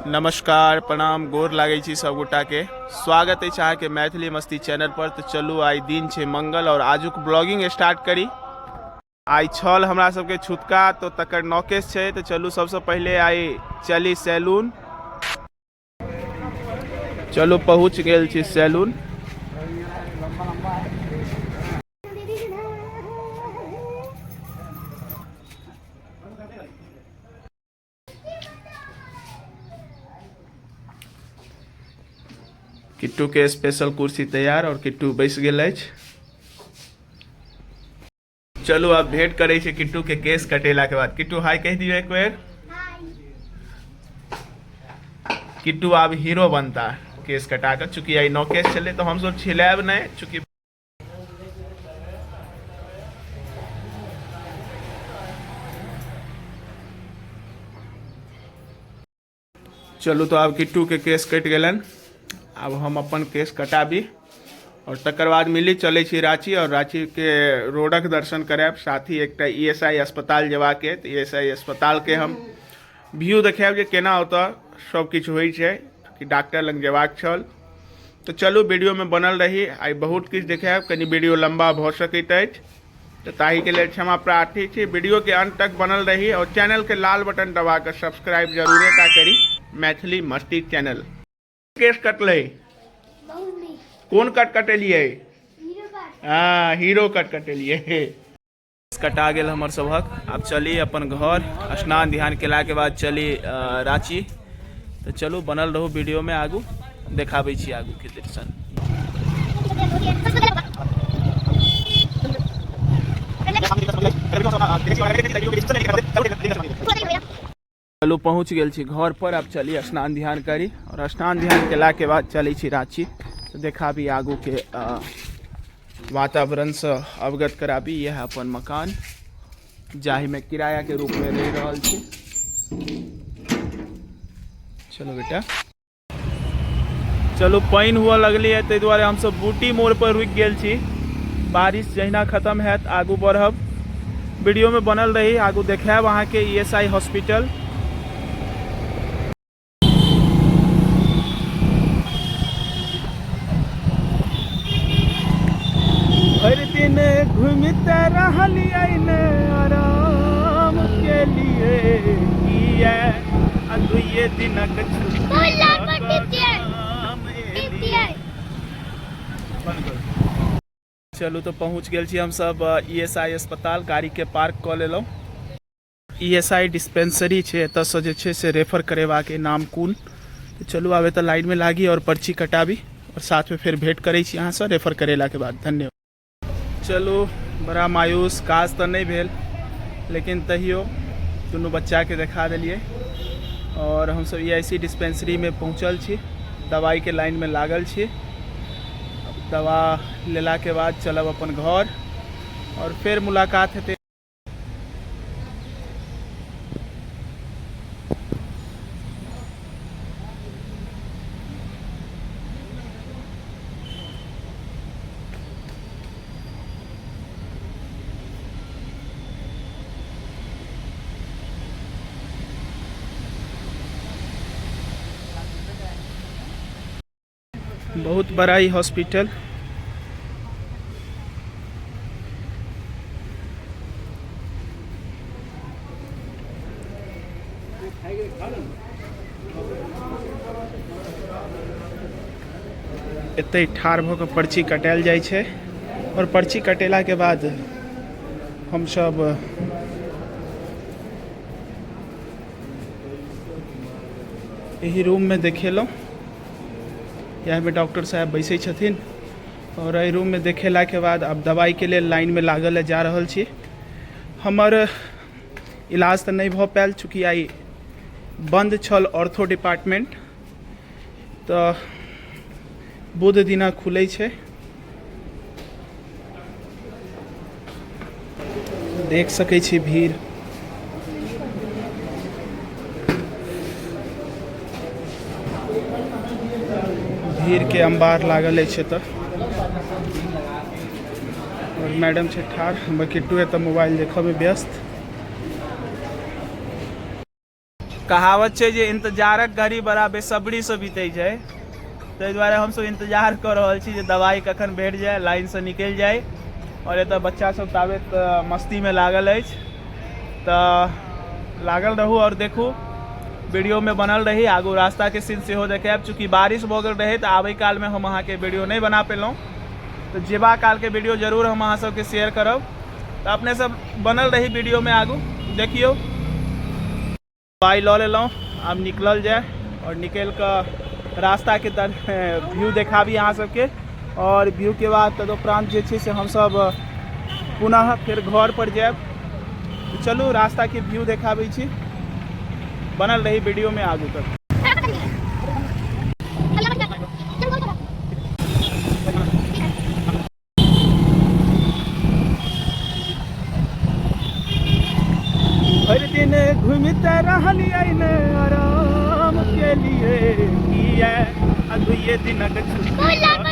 नमस्कार, प्रणाम, गोर लागै छी सब गोटा के। स्वागत अछि अहाँके मैथिली मस्ती चैनल पर। तऽ चलू, आइ दिन छै मंगल और आजुक ब्लॉगिंग स्टार्ट करी। आइ छल हमरा सबके छुतका, तो तकर नौकेश छै। तऽ चलू, सबसँ पहिले आइ चली सैलून। चलू, पहुँच गेल छी सैलून। किट्टू के स्पेशल कुर्सी तैयार और किट्टू बैस गेल अछि। चलू, आब भेंट करै छी किट्टू के केस कटेला के बाद। किट्टू, हाय कहि दियौ एक बेर। किट्टू आब हीरो बनता केस कटा कऽ। चूँकि आइ नौकेश छलै, तऽ हमसब छिलायब नहि, चूँकि चलू, तो आब किट्टू के केस कटि गेलनि, आब हम अपन केस कटाबी और तकर बाद मिली चलै छी राँची और राँचीके रोडक दर्शन करायब। साथ ही एकटा ई एस I अस्पताल जेबाक अइ, तऽ ई एस I अस्पतालके हम व्यू देखायब जे केना ओतऽ सब किछु होइ छै, कि डॉक्टर लग जेबाक छल। तऽ चलू, वीडियोमे बनल रही, आइ बहुत किछु देखायब। कनि वीडियो लम्बा भऽ सकैत अछि, तऽ ताहिके लेल क्षमा प्रार्थी छी। वीडियोके अंत तक बनल रही और चैनलके लाल बटन दबा कऽ सब्सक्राइब जरूरे टा करी, मैथिली मस्ती चैनल। केस कटलै? बहुत नीक। कोन कट कटेलियै? हीरो कट। हँ, हीरो कट कटेलियै। कटा गेल हमर सभक, आब चली अपन घर। स्नान ध्यान केलाके बाद चली राँची। तऽ चलू, बनल रहू वीडियोमे, आगू देखाबै छी आगूके दर्शन। चलू, पहुँच गेल छी घर पर। आब चली स्नान ध्यान करी और स्नान ध्यान केलाके बाद चलै छी राँची। तऽ देखाबी आगूके वातावरणसँ अवगत कराबी। इएह अपन मकान, जाहिमे किरायाके रूपमे रहि रहल छी। चलो बेटा, चलू। पानि हुअ लगलै, ताहि दुआरे हमसब बूटी मोड़ पर रुकि गेल छी। बारिश जहिना खत्म हैत, आगू बढ़ब। वीडियोमे बनल रही, आगू देखायब अहाँके ई एस I hospital. भरि दिन घूमिते रहलियै ने, आराम के लिए किया आ दुइये दिनक छुट्टी बहुत लाल लऽ पर कऽ टिप दियै। गाम टिप एलियै। दियै। बंद करू। चलू, तऽ पहुँच गेल छी हमसब ई एस I अस्पताल। गाड़ीके पार्क कऽ लेलहुँ। ई एस I dispensary छै, एतऽसँ जे छै से रेफर करेबाक नाम कोन। तऽ चलू, आब एतऽ लाइनमे लागी आओर पर्ची कटाबी आओर साथमे फेर भेंट करै छी अहाँसँ रेफर करेलाके बाद। धन्यवाद। चलू, बड़ा मायूस, काज तऽ नहि भेल, लेकिन तहियो दुनू बच्चाके देखा देलियै। आओर हमसब ई आई सी डिस्पेंसरीमे पहुँचल छी, दवाइके लाइनमे लागल छी। दवा लेलाके बाद चलब अपन घर आओर फेर मुलाकात हेतै। बहुत बड़ा ई हॉस्पिटल। एतै ठाढ़ भऽ कऽ पर्ची कटायल जाइ छै आओर पर्ची कटेलाके बाद हमसब एहि रूममे देखेलहुँ। इएहमे डॉक्टर साहेब बैसै छथिन आओर एहि रूममे देखेलाके बाद आब दवाइके लेल लाइनमे लागल जा रहल छी। हमर इलाज तऽ नहि भऽ पायल, चूँकि आइ बन्द छल ऑर्थो डिपार्टमेंट, तऽ बुध दिना खुलै छै। देख सकै छी भीड़। भीड़के अम्बार लागल अछि एतऽ आओर मैडम छै ठाढ़। हमर किट्टू एतऽ मोबाइल देखऽमे व्यस्त। कहावत छै जे इंतजारक घड़ी बड़ा बेसब्रीसँ बीतै छै, ताहि दुआरे हमसभ इंतजार कऽ रहल छी जे दवाइ कखन भेट जाय, लाइनसँ निकलि जाय। आओर एतऽ बच्चा सब ताबे मस्तीमे लागल अछि, तऽ लागल रहू आओर देखू, वीडियोमे बनल रही। आगू रास्ताके सीन सेहो देखायब। चूँकि बारिश भऽ गेल रहै तऽ आबै कालमे हम अहाँके वीडियो नहि बना पेलहुँ, तऽ जेबा कालके वीडियो जरूर हम अहाँ सबके शेयर करब। तऽ अपने सब बनल रही वीडियोमे, आगू देखियौ। दवाइ लऽ लेलहुँ, आब निकलल जाय आओर निकलि कऽ रास्ताके व्यू देखाबी अहाँ सबके। आओर व्यू के बाद तदुपरांत जे छै से हमसब पुनः फेर घर पर जायब। तऽ चलू, रास्ताके व्यू देखाबै छी, बनल रही वीडियोमे आगू तक। भरि दिन घूमिते रहलियै ने, आराम के लिए किया, आ दुइये दिनक छुट्टी।